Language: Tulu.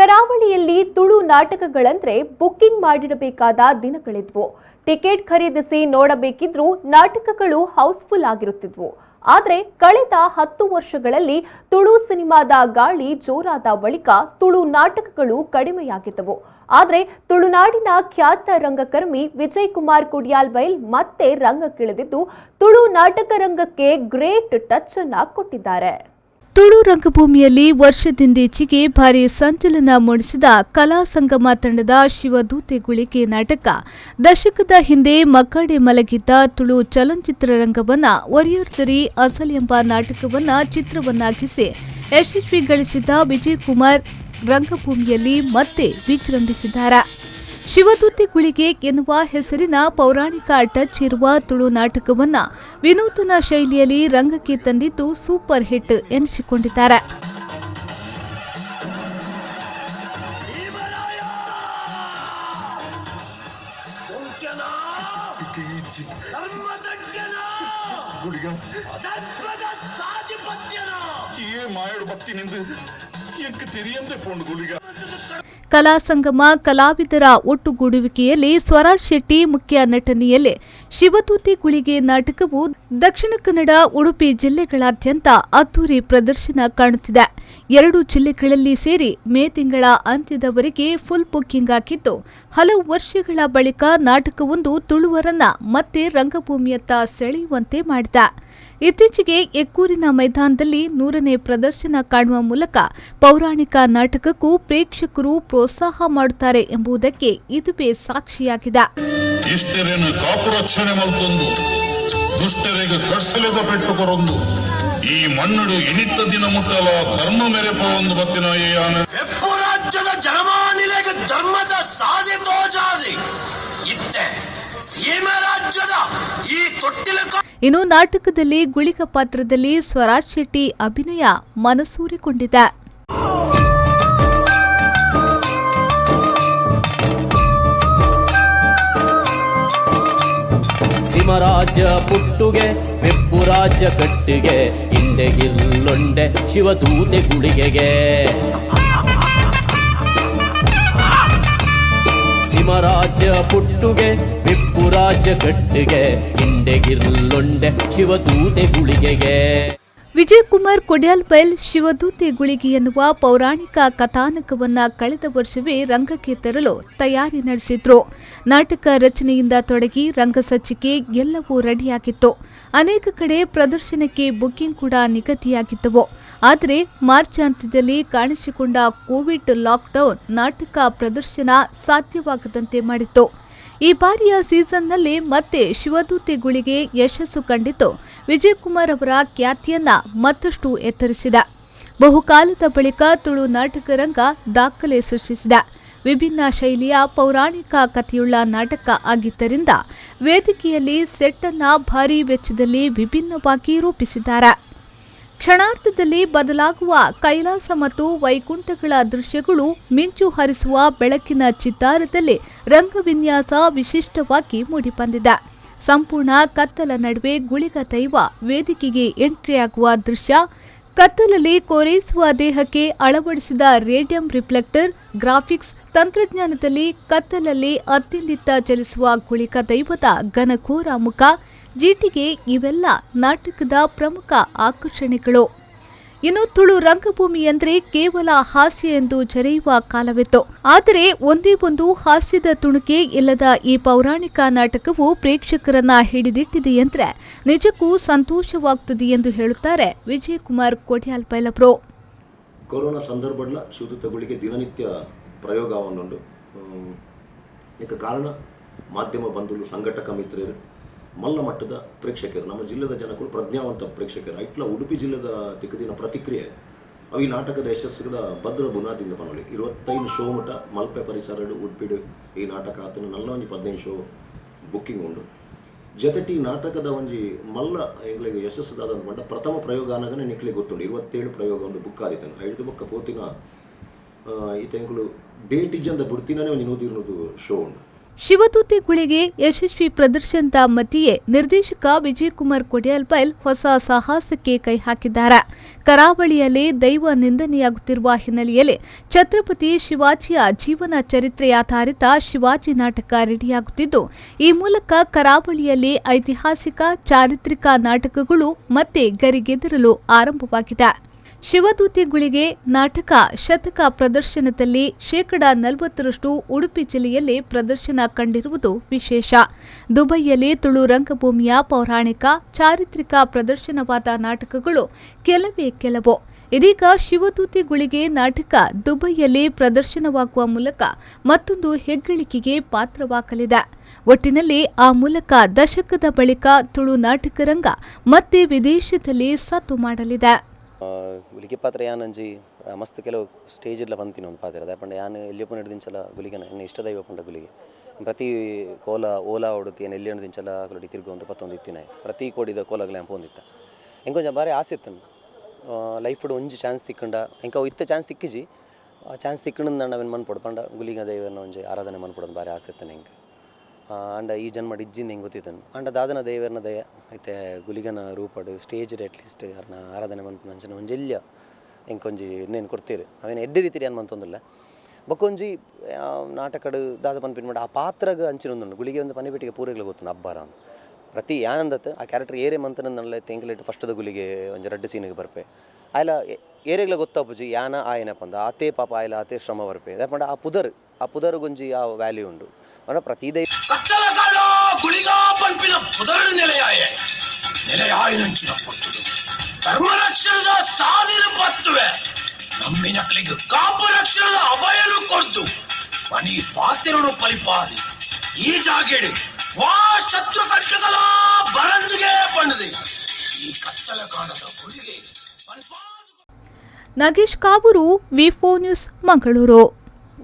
ಕರಾವಳಿಯಲ್ಲಿ ತುಳು ನಾಟಕಗಳಂದ್ರೆ ಬುಕ್ಕಿಂಗ್ ಮಾಡಿರಬೇಕಾದ ದಿನಗಳಿದ್ವು. ಟಿಕೆಟ್ ಖರೀದಿಸಿ ನೋಡಬೇಕಿದ್ರೂ ನಾಟಕಗಳು ಹೌಸ್ಫುಲ್ ಆಗಿರುತ್ತಿದ್ವು. ಆದರೆ ಕಳೆದ 10 ವರ್ಷಗಳಲ್ಲಿ ತುಳು ಸಿನಿಮಾದ ಗಾಳಿ ಜೋರಾದ ಬಳಿಕ ತುಳು ನಾಟಕಗಳು ಕಡಿಮೆಯಾಗಿದ್ದವು. ಆದರೆ ತುಳುನಾಡಿನ ಖ್ಯಾತ ರಂಗಕರ್ಮಿ ವಿಜಯ್ ಕುಮಾರ್ ಕೊಡಿಯಾಲ್ ಬೈಲ್ ಮತ್ತೆ ರಂಗಕ್ಕಿಳಿದಿದ್ದು ತುಳು ನಾಟಕ ರಂಗಕ್ಕೆ ಗ್ರೇಟ್ ಟಚ್ ಅನ್ನ ಕೊಟ್ಟಿದ್ದಾರೆ. ತುಳು ರಂಗಭೂಮಿಯಲ್ಲಿ ವರ್ಷದಿಂದೀಚೆಗೆ ಭಾರಿ ಸಂಚಲನ ಮೂಡಿಸಿದ ಕಲಾ ಸಂಗಮ ತಂಡದ ಶಿವದೂತೆ ಗುಳಿಗೆ ನಾಟಕ ದಶಕದ ಹಿಂದೆ ಮಕ್ಕಡೆ ಮಲಗಿದ್ದ ತುಳು ಚಲನಚಿತ್ರರಂಗವನ್ನು ಒರಿಯೊರ್ದರಿ ಅಸಲ್ ಎಂಬ ನಾಟಕವನ್ನು ಚಿತ್ರವನ್ನಾಗಿಸಿ ಯಶಸ್ವಿ ಗಳಿಸಿದ್ದ ವಿಜಯ್ ಕುಮಾರ್ ರಂಗಭೂಮಿಯಲ್ಲಿ ಮತ್ತೆ ವಿಜೃಂಭಿಸಿದ್ದಾರೆ. ಶಿವದೂತೆ ಗುಳಿಗೆ ಎನ್ನುವ ಹೆಸರಿನ ಪೌರಾಣಿಕ ಟಚ್ ಇರುವ ತುಳು ನಾಟಕವನ್ನು ವಿನೂತನ ಶೈಲಿಯಲ್ಲಿ ರಂಗಕ್ಕೆ ತಂದಿದ್ದು ಸೂಪರ್ ಹಿಟ್ ಎನಿಸಿಕೊಂಡಿದ್ದಾರೆ. ಕಲಾ ಸಂಗಮ ಕಲಾವಿದರ ಒಟ್ಟುಗೂಡುವಿಕೆಯಲ್ಲಿ ಸ್ವರಾಜ್ ಶೆಟ್ಟಿ ಮುಖ್ಯ ನಟನೆಯಲ್ಲಿ ಶಿವದೂತೆ ಗುಳಿಗೆ ನಾಟಕವು ದಕ್ಷಿಣ ಕನ್ನಡ, ಉಡುಪಿ ಜಿಲ್ಲೆಗಳಾದ್ಯಂತ ಅದ್ದೂರಿ ಪ್ರದರ್ಶನ ಕಾಣುತ್ತಿದೆ. 2 ಜಿಲ್ಲೆಗಳಲ್ಲಿ ಸೇರಿ ಮೇ ತಿಂಗಳ ಅಂತ್ಯದವರೆಗೆ ಫುಲ್ ಬುಕ್ಕಿಂಗ್ ಆಗಿದ್ದು, ಹಲವು ವರ್ಷಗಳ ಬಳಿಕ ನಾಟಕವೊಂದು ತುಳುವರನ್ನ ಮತ್ತೆ ರಂಗಭೂಮಿಯತ್ತ ಸೆಳೆಯುವಂತೆ ಮಾಡಿದೆ. ಇತ್ತೀಚೆಗೆ ಎಕ್ಕೂರಿನ ಮೈದಾನದಲ್ಲಿ 100ನೇ ಪ್ರದರ್ಶನ ಕಾಣುವ ಮೂಲಕ ಪೌರಾಣಿಕ ನಾಟಕಕ್ಕೂ ಪ್ರೇಕ್ಷಕರು ಪ್ರೋತ್ಸಾಹ ಮಾಡುತ್ತಾರೆ ಎಂಬುದಕ್ಕೆ ಇದುವೇ ಸಾಕ್ಷಿಯಾಗಿದೆ. ಇನ್ನು ನಾಟಕದಲ್ಲಿ ಗುಳಿಗ ಪಾತ್ರದಲ್ಲಿ ಸ್ವರಾಜ್ ಶೆಟ್ಟಿ ಅಭಿನಯ ಮನಸೂರೆಗೊಂಡಿದೆ. ಸಿಮರಾಜ್ಯ ಪುಟ್ಟುಗೆ ಬೆಪ್ಪುರಾಜ್ಯ ಕಟ್ಟಿಗೆ ಇಂಡೆಗಿಲ್ಲೊಂಡೆ ಶಿವದೂತೆ ಗುಳಿಗೆಗೆ. ಸಿಮರಾಜ್ಯ ಪುಟ್ಟುಗೆ ಬೆಪ್ಪುರಾಜ್ಯ ಕಟ್ಟಿಗೆ ಇಂಡೆಗಿಲ್ಲೊಂಡೆ ಶಿವದೂತೆ ಗುಳಿಗೆಗೆ. ವಿಜಯ್ ಕುಮಾರ್ ಕೊಡಿಯಾಲ್ ಬೈಲ್ ಶಿವದೂತೆ ಗುಳಿಗೆ ಎನ್ನುವ ಪೌರಾಣಿಕ ಕಥಾನಕವನ್ನು ಕಳೆದ ವರ್ಷವೇ ರಂಗಕ್ಕೆ ತರಲು ತಯಾರಿ ನಡೆಸಿದ್ರು. ನಾಟಕ ರಚನೆಯಿಂದ ತೊಡಗಿ ರಂಗಸಜ್ಜಿಕೆ ಎಲ್ಲವೂ ರೆಡಿಯಾಗಿತ್ತು. ಅನೇಕ ಕಡೆ ಪ್ರದರ್ಶನಕ್ಕೆ ಬುಕ್ಕಿಂಗ್ ಕೂಡ ನಿಗದಿಯಾಗಿದ್ದವು. ಆದರೆ ಮಾರ್ಚ್ ಅಂತ್ಯದಲ್ಲಿ ಕಾಣಿಸಿಕೊಂಡ ಕೋವಿಡ್ ಲಾಕ್ಡೌನ್ ನಾಟಕ ಪ್ರದರ್ಶನ ಸಾಧ್ಯವಾಗದಂತೆ ಮಾಡಿತ್ತು. ಈ ಬಾರಿಯ ಸೀಸನ್ನಲ್ಲಿ ಮತ್ತೆ ಶಿವದೂತೆ ಗುಳಿಗೆ ಯಶಸ್ಸು ಕಂಡಿದ್ದು ವಿಜಯಕುಮಾರ್ ಅವರ ಖ್ಯಾತಿಯನ್ನ ಮತ್ತಷ್ಟು ಎತ್ತರಿಸಿದೆ. ಬಹುಕಾಲದ ಬಳಿಕ ತುಳು ನಾಟಕ ರಂಗ ದಾಖಲೆ ಸೃಷ್ಟಿಸಿದೆ. ವಿಭಿನ್ನ ಶೈಲಿಯ ಪೌರಾಣಿಕ ಕಥೆಯುಳ್ಳ ನಾಟಕ ಆಗಿದ್ದರಿಂದ ವೇದಿಕೆಯಲ್ಲಿ ಸೆಟ್ಟನ್ನು ಭಾರೀ ವೆಚ್ಚದಲ್ಲಿ ವಿಭಿನ್ನವಾಗಿ ರೂಪಿಸಿದ್ದಾರೆ. ಕ್ಷಣಾರ್ಧದಲ್ಲಿ ಬದಲಾಗುವ ಕೈಲಾಸ ಮತ್ತು ವೈಕುಂಠಗಳ ದೃಶ್ಯಗಳು ಮಿಂಚು ಹರಿಸುವ ಬೆಳಕಿನ ಚಿತ್ತಾರದಲ್ಲಿ ರಂಗವಿನ್ಯಾಸ ವಿಶಿಷ್ಟವಾಗಿ ಮೂಡಿಬಂದಿದೆ. ಸಂಪೂರ್ಣ ಕತ್ತಲ ನಡುವೆ ಗುಳಿಗ ದೈವ ವೇದಿಕೆಗೆ ಎಂಟ್ರಿಯಾಗುವ ದೃಶ್ಯ, ಕತ್ತಲಲ್ಲಿ ಕೋರೈಸುವ ದೇಹಕ್ಕೆ ಅಳವಡಿಸಿದ ರೇಡಿಯಂ ರಿಫ್ಲೆಕ್ಟರ್ ಗ್ರಾಫಿಕ್ಸ್ ತಂತ್ರಜ್ಞಾನದಲ್ಲಿ ಕತ್ತಲಲ್ಲಿ ಅತ್ತಿಂದಿತ್ತ ಚಲಿಸುವ ಗುಳಿಗ ದೈವದ ಘನಘೋರ ಮುಖ, ಜೀಟಿಗೆ ಇವೆಲ್ಲ ನಾಟಕದ ಪ್ರಮುಖ ಆಕರ್ಷಣೆಗಳು. ಇನ್ನು ತುಳು ರಂಗಭೂಮಿ ಎಂದರೆ ಕೇವಲ ಹಾಸ್ಯ ಎಂದು ಜರೆಯುವ ಕಾಲವಿತ್ತು. ಆದರೆ ಒಂದೇ ಒಂದು ಹಾಸ್ಯದ ತುಣುಕೆ ಇಲ್ಲದ ಈ ಪೌರಾಣಿಕ ನಾಟಕವು ಪ್ರೇಕ್ಷಕರನ್ನ ಹಿಡಿದಿಟ್ಟಿದೆ ಎಂದರೆ ನಿಜಕ್ಕೂ ಸಂತೋಷವಾಗುತ್ತದೆ ಎಂದು ಹೇಳುತ್ತಾರೆ ವಿಜಯಕುಮಾರ್ ಕೊಡಿಯಾಲ್ ಬೈಲ್. ಕೊರೋನಾ ಸಂದರ್ಭದ ಶಿವದೂತಗಳಿಗೆ ದಿನನಿತ್ಯ ಪ್ರಯೋಗವನ್ನುಂಟು. ಕಾರಣ ಮಾಧ್ಯಮ ಬಂಧುಗಳು, ಸಂಘಟಕ ಮಿತ್ರರು, ಮಲ್ಲ ಮಟ್ಟದ ಪ್ರೇಕ್ಷಕರು, ನಮ್ಮ ಜಿಲ್ಲೆದ ಜನಗಳು ಪ್ರಜ್ಞಾವಂತ ಪ್ರೇಕ್ಷಕರು. ಐಟ್ಲ ಉಡುಪಿ ಜಿಲ್ಲೆದ ತಿಕ್ಕದಿನ ಪ್ರತಿಕ್ರಿಯೆ ಅವು ಈ ನಾಟಕದ ಯಶಸ್ಸಿದ ಭದ್ರ ಬುನಾದಿಂದ ಪನೊಳಿ 25 ಶೋ ಮಟ್ಟ ಮಲ್ಪೆ ಪರಿಸರಡು ಉಡುಪಿಡು ಈ ನಾಟಕ ಆತನ ನಲ್ಲ ಒಂಜಿ 15 ಶೋ ಬುಕ್ಕಿಂಗ್ ಉಂಡು. ಜೊತೆಟಿ ನಾಟಕದ ಒಂಜಿ ಮಲ್ಲ ಎಂಗ್ಲಿಗೆ ಯಶಸ್ಸುದಾದ ಪಂಡ ಪ್ರಥಮ ಪ್ರಯೋಗ ಅನ್ನಗನೆ ನಿಕ್ಲೆ ಗೊತ್ತುಂಡು 27 ಪ್ರಯೋಗ ಒಂದು ಬುಕ್ ಆದಿತ್ತನು ಐದು ಬೊಕ್ಕ ಪೋತಿನ ಈ ತೆಂಕುಲು ಡೇಟ್ ಇಜ್ಜಂದ ಬುಡ್ತಿನೇ ಒಂಜಿ 100 ಶೋ ಉಂಡು. ಶಿವದೂತಿ ಗುಳಿಗೆ ಯಶಸ್ವಿ ಪ್ರದರ್ಶನದ ಮಧ್ಯೆಯೇ ನಿರ್ದೇಶಕ ವಿಜಯಕುಮಾರ್ ಕೊಡಿಯಾಲ್ಬೈಲ್ ಹೊಸ ಸಾಹಸಕ್ಕೆ ಕೈ ಹಾಕಿದ್ದಾರೆ. ಕರಾವಳಿಯಲ್ಲಿ ದೈವ ನಿಂದನೆಯಾಗುತ್ತಿರುವ ಹಿನ್ನೆಲೆಯಲ್ಲಿ ಛತ್ರಪತಿ ಶಿವಾಜಿಯ ಜೀವನ ಚರಿತ್ರೆಯಾಧಾರಿತ ಶಿವಾಜಿ ನಾಟಕ ರೆಡಿಯಾಗುತ್ತಿದ್ದು, ಈ ಮೂಲಕ ಕರಾವಳಿಯಲ್ಲಿ ಐತಿಹಾಸಿಕ, ಚಾರಿತ್ರಿಕ ನಾಟಕಗಳು ಮತ್ತೆ ಗರಿಗೆದರಲು ಆರಂಭವಾಗಿದೆ. ಶಿವದೂತಿ ಗುಳಿಗೆ ನಾಟಕ ಶತಕ ಪ್ರದರ್ಶನದಲ್ಲಿ 40%ರಷ್ಟು ಉಡುಪಿ ಜಿಲ್ಲೆಯಲ್ಲಿ ಪ್ರದರ್ಶನ ಕಂಡಿರುವುದು ವಿಶೇಷ. ದುಬೈಯಲ್ಲಿ ತುಳು ರಂಗಭೂಮಿಯ ಪೌರಾಣಿಕ, ಚಾರಿತ್ರಿಕ ಪ್ರದರ್ಶನವಾದ ನಾಟಕಗಳು ಕೆಲವೇ ಕೆಲವು. ಇದೀಗ ಶಿವದೂತಿ ಗುಳಿಗೆ ನಾಟಕ ದುಬೈಯಲ್ಲಿ ಪ್ರದರ್ಶನವಾಗುವ ಮೂಲಕ ಮತ್ತೊಂದು ಹೆಗ್ಗಳಿಕೆಗೆ ಪಾತ್ರವಾಗಲಿದೆ. ಒಟ್ಟಿನಲ್ಲಿ ಆ ಮೂಲಕ ದಶಕದ ಬಳಿಕ ತುಳು ನಾಟಕ ರಂಗ ಮತ್ತೆ ವಿದೇಶದಲ್ಲಿ ಸದ್ದು ಮಾಡಲಿದೆ. ಗುಲಿಗೆ ಪಾತ್ರ ಯಾನಂಜಿ ಮಸ್ತ್ ಕೆಲವು ಸ್ಟೇಜ್ ಇಡ್ಲ ಬಂತೀನಿ ಒಂದು ಪಾತ್ರ ಅದ ಪಂಡ ಯಾನ್ ಎಲ್ಲಿಯಪ್ಪ ಹಿಡ್ದಿಂಚಲ ಗುಲಿಗೆನ ಎನ್ನ ಇಷ್ಟ ದೈವ ಪಂಡ ಗುಲಿಗೆ. ಪ್ರತಿ ಕೋಲ ಓಲಾ ಹೊಡುತ್ತಿ ಏನು ಎಲ್ಲಿ ಹಿಡ್ದಿಂಚಲ ಅಕಲೊಡಿ ತಿರ್ಗೊಂದು ಪತ್ತೊಂದು ಇತ್ತಿನ ಪ್ರತಿ ಕೋಡಿದ ಕೋಲಗಲೆ ಪೋಂದಿತ್ತ. ಎಂಕೊಂಚ ಬಾರಿ ಆಸೆ ಇತ್ತನು ಲೈಫ್ ಒಂಜಿ ಚಾನ್ಸ್ ತಿಕ್ಕಂಡ ಎಂಕ ಅವು ಇತ್ತ ಚಾನ್ಸ್ ತಿಕ್ಕಿಜಿ. ಆ ಚಾನ್ಸ್ ತಿಕ್ಕಂಡ ನಾವೇನು ಮನ್ಪೊಡು ಪಂಡ ಗುಲಿಗ ದೈವನ ಒಂಜಿ ಆರಾಧನೆ ಮನ್ಪೊಡೋದು ಬಾರಿ ಆಸೆ ಇತ್ತನು ಎಂಕ್. ಅಂಡ ಈ ಜನ್ಮ ಇಜ್ಜಿಂದ ಹೆಂಗೆ ಗೊತ್ತಿದ್ದನು ಅಂಡ ದಾದನ ದೇವರನ ದಯ ಇತ್ತೆ ಗುಲಿಗನ ರೂಪಡು ಸ್ಟೇಜ್ ಅಟ್ಲೀಸ್ಟ್ ಅರ್ನ ಆರಾಧನೆ ಮನ್ಪುನ ಅಂಚನೆ ಒಂಜಿ ಎಲ್ಯ ಎಂಕೊಂಜಿ ಇನ್ನೇನು ಕೊಡ್ತೀರಿ ಅವೇನು ಎಡ್ಡೆ ರೀತಿ ಏನು ಮಂತೊಂದಿಲ್ಲ. ಬೊಕ್ಕೊಂಜಿ ನಾಟಕಡು ದಾದ ಪನ್ಪಿನ ಮಾಡ ಆ ಪಾತ್ರಗ ಅಂಚಿನ ಒಂದುಂಡು ಗುಳಿಗೆ ಒಂದು ಪನಿಪೆಟ್ಟಿಗೆ ಪೂರೆಗ್ಲ ಗೊತ್ತುಂಡು ಅಬ್ಬಾರ ಅಂದ್. ಪ್ರತಿ ಯಾನಂದತ್ ಆ ಕ್ಯಾರೆಕ್ಟರ್ ಏರೆ ಮಂತನ ನಲ್ಲ ತೆಂಕಲೇಟ್ ಫಸ್ಟ್ದ ಗುಲಿಗೆ ಒಂಜಿ ರಡ್ಡು ಸೀನಿಗೆ ಬರ್ಪೆ ಆಯ್ಲ ಏರೆಗ್ಲ ಗೊತ್ತಾಪುಜಿ ಯಾನ ಆಯನ ಪಂದ ಆತೇ ಪಾಪ ಆಯ್ಲ ಆತೇ ಶ್ರಮ ಬರ್ಪೆ ದಾಪಂಡ ಆ ಪುದರ್ ಆ ಪುದರ್ಗೊಂಜಿ ಆ ವ್ಯಾಲ್ಯೂ ಉಂಡು ಪಂಡ ಪ್ರತಿ ದೈ ಕತ್ತಲಕಾಲ ಗುಳಿಗಾ ಪಂಪಿನ ಪುದರಡು ನೆಲೆಯಾಯೆ ನೆಲೆಯಾಯಿನಂಚಿನ ಪೊಟ್ಟುದು ಧರ್ಮರಕ್ಷಣದ ಸಾಧಿನ ಪತ್ತುವೆ ನಮ್ಮಿನಕಲಿಗೆ ಕಾಪು ರಕ್ಷಣದ ಅಭಯನು ಕೊಡ್ದು ಮನಿ ಪಾತಿರನು ಪಲಿಪಾದಿ ಈ ಜಾಗೆಡು ವಾ ಶತ್ರು ಕಟ್ಟುಗಳ ಬರಂದಿಗೆ ಪಂಡದೆ ಈ ಕತ್ತಲ ಕಾಣದ ಗುಳಿಗೆ ಪನ್ಪಾದು. ನಾಗೇಶ್ ಕಾವೂರು, ವಿ4 ನ್ಯೂಸ್, ಮಂಗಳೂರು.